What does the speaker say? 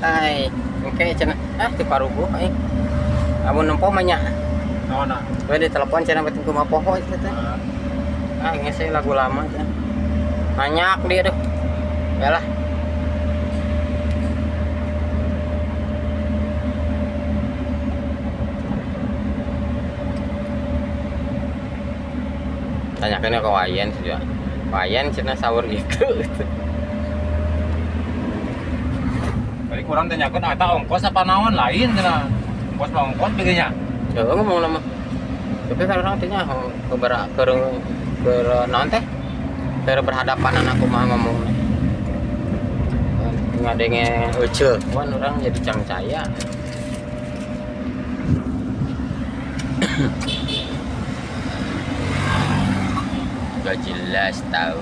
Hai. Oke, cenah. Ah, ti paruguh aing. Amun nempo mah nya. Naon ah? We di telepon cenah batin kumaha poho itu teh. Ah, ngese lagu lama cenah. Banyak dia tuh. Ya lah. Tanyakan ke Wayan juga. Wayan cenah sahur gitu. Tadi kurang tanyakeun ah, eta ongkos apa naon lain cenah. Ongkos mah ongkos begenya. Ya ngomong lama. Tapi kan orang tanya ke ber ke naon teh? Ke berhadapan anak kumaha ngomong. Ngadenge euceuh, wan orang jadi cangcaya. Gak jelas tahu.